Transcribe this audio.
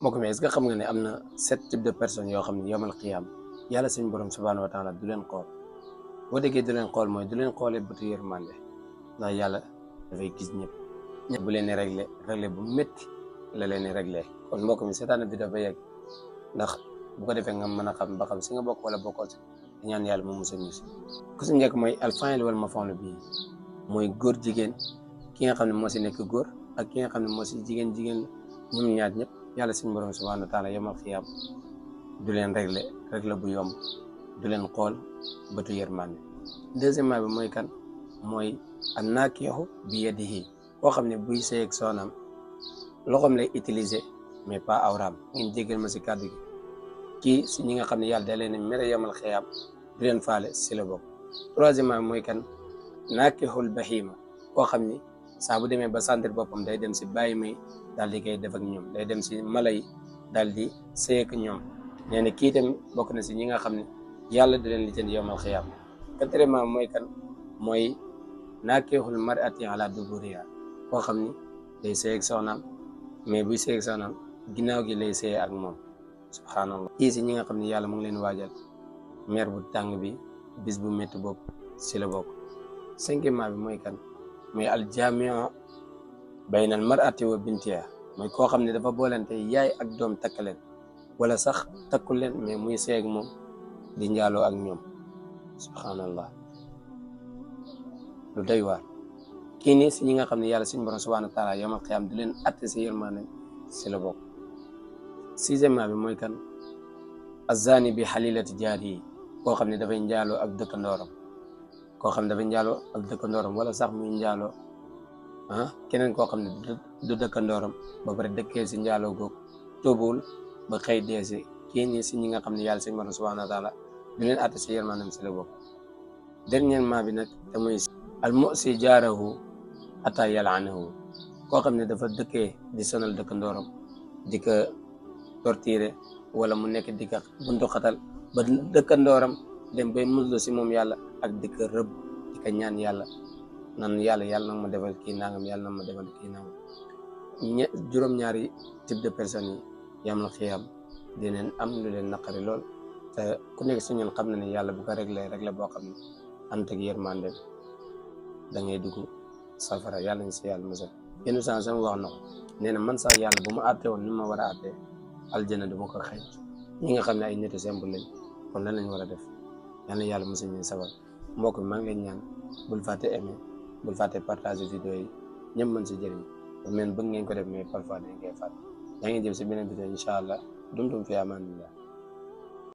mbokk mi est-ce que xam nga ne am na 7 types de personnes yoo xam ne yomal xiyaam yàlla suñu borom subhaanahu wa taala du leen xool boo déggee du leen xool mooy du leen xoolee bëtu yërmande ndax yàlla dafay gis ñëpp bu leen di réglé bu métti la leen di réglé kon mbokk mi seetaan bi dafa yegg ndax bu ko defee nga mën a xam ba xam si nga bokk wala bokkoo si ñaan yàlla mu musal ñu si ku si njëkk mooy alfaa'il wal maf'uul bihi mooy góor jigéen ki nga xam ne moo si nekk góor ak ki nga xam ne moo si jigéen ñoom ñaar ñëpp yàlla suñu borom subhaanahu wa taala yomal xiyaam du leen réglé bu yomb du leen xool bëtu yërmande. Deuxièmement bi mooy kan mooy an naakihu bi yadihi koo xam ne buy sëy ak soxnaam loxoom lay utiliser mais pas awraam ngeen jéggal ma si kàddu gi kii si ñi nga xam ne yàlla da leen mere yomal xiyaam du leen faale si la bokk. Troisièmement bi mooy kan naakihul bahima koo xam ni saa bu demee ba sentir boppam day dem si bàyyi may daal di koy def ak ñoom day dem si mala yi daal di sëy ak ñoom nee na kii tamit bokk na si ñi nga xam ne yàlla da leen lijjanti yowmal xiyaam. Quatrièmement mooy kan mooy naakihul mar'ati ala duburiha koo xam ni day sëy ak soxnaam mais buy sëy ak soxnaam ginnaaw gi lay sëy ak moom subhanallah. kii si ñi nga xam ne yàlla mu ngi leen waajal mer bu tàng bi bis bu métti bopp si la bokk. Cinquièmement bi mooy kan mooy aljaamiu bayna al mar'ati wa bintiha mooy koo xam ne dafa boolante yaay ak doom takkaleen wala sax takkul leen mais muy seeg moom di njaaloo ak ñoom subhanallah lu doy waar. kii nii si ñi nga xam ne yàlla suñu borom subhanahu wa taala yawmal qiyaam di leen atte si yërmaane si la bokk. Sixièmement bi mooy kan azzaani bi xalilati jaarihi koo xam ne dafay njaaloo ak dëkkandooram wala sax muy njaaloo keneen koo xam ne du dëkkandooram ba pare dëkkee si njaaloo googu tuubul ba xëy dee si kii nii si ñi nga xam ne yàlla suñu borom subhanahu wa taala du leen àtte si yërmaanam si la bokk. Dernièrement bi nag te muy al mu'si jaarahu ata yal'anahu koo xam ne dafa dëkkee di sonal dëkkandooram di ko torturer wala mu nekk di ko buntu xatal ba dëkkandooram dem bay muslu si moom yàlla ak di ko rëbb di ko ñaan yàlla nan yàlla nag ma defal kii nangam yàlla nag ma defal kii nangam. Juróom-ñaari type de personnes yi yamal xiyaam dinañ am lu leen naqari lool te ku nekk si ñun xam na ne yàlla bu ko réglé boo xam ne ànd ak yërmande da ngay dugg safara yàlla ñu si yàlla musal. yenn saa sama wax na ko nee na man sax yàlla bu ma àttee woon ni ma war a àttee aljana du ma ko xëy ñi nga xam ne ay nitu simple lañ kon lan lañ war a def yàlla yàlla musal ñu safara. mbokk mi maa ngi leen ñaan bul fàtte aimer bul fàtte partager vidéo yi ñëpp mën si jëriñ men bëgg ngeen ko def mais parfois dañ koy fàtte yaa ngi jëm si beneen vidéo incha allah dumtum fi amanillah.